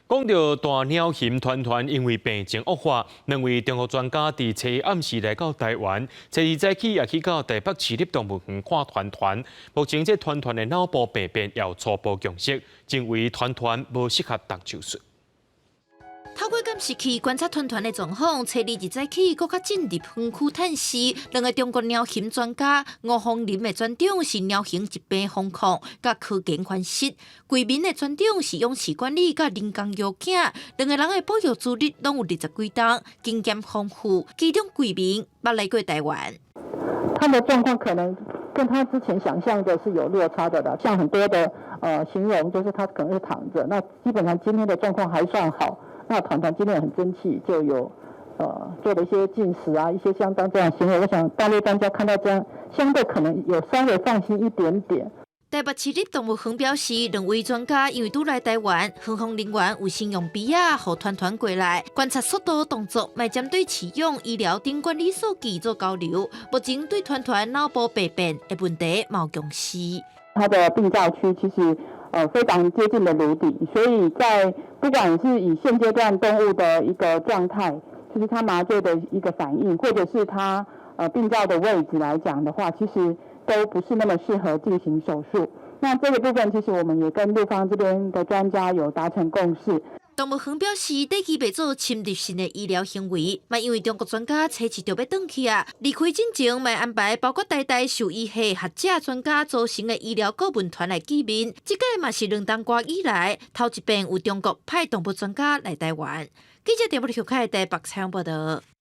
講到大鳥熊團團，因為病情惡化，兩位中國專家佇初一暗時來到台灣，初二早起也去到台北市立動物園看團團。目前這團團的腦部病變有初步共識，認為團團無適合動手術。透過監視器觀察團團的狀況，初二一早起，閣較進入園區探視。兩个中國鳥熊專家吳鳳林的專長是鳥熊疾病防控佮科研分析，桂民的專長是養飼管理佮人工搖囝。兩个人的保育資歷攏有二十幾冬，經驗豐富。其中桂民捌來過台灣。他的狀況可能跟他之前想象的是有落差的啦，像很多的形容就是他可能是躺着，那基本上今天的狀況還算好。那團團今天也很爭氣，就有做了一些進食啊，一些相當這樣行為。我想大陸專家看到這樣，相對可能有稍微放心一點點。台北市立動物園表示，兩位專家因為拄來台灣，園方人員有先用鼻仔予團團過來觀察速度動作，嘛針對飼養、醫療等管理數據做交流。目前對團團腦部病變的問題無共識。他的病灶區其實非常接近的顱底，所以在不管是以現階段動物的一個狀態，就是它麻醉的一個反應，或者是它病灶的位置來講的話，其實都不是那麼適合進行手術。那這個部分其實我們也跟陸方這邊的專家有達成共識。動物園表示，短期袂做侵入性的醫療行為，嘛因為中國專家初四就欲轉去啊，離開進前嘛安排包括台大獸醫系學者專家組成的醫療顧問團來見面。這擺嘛是兩冬外以來頭一遍有中國派動物專家來台灣。記者電報陸凱台北採訪報道。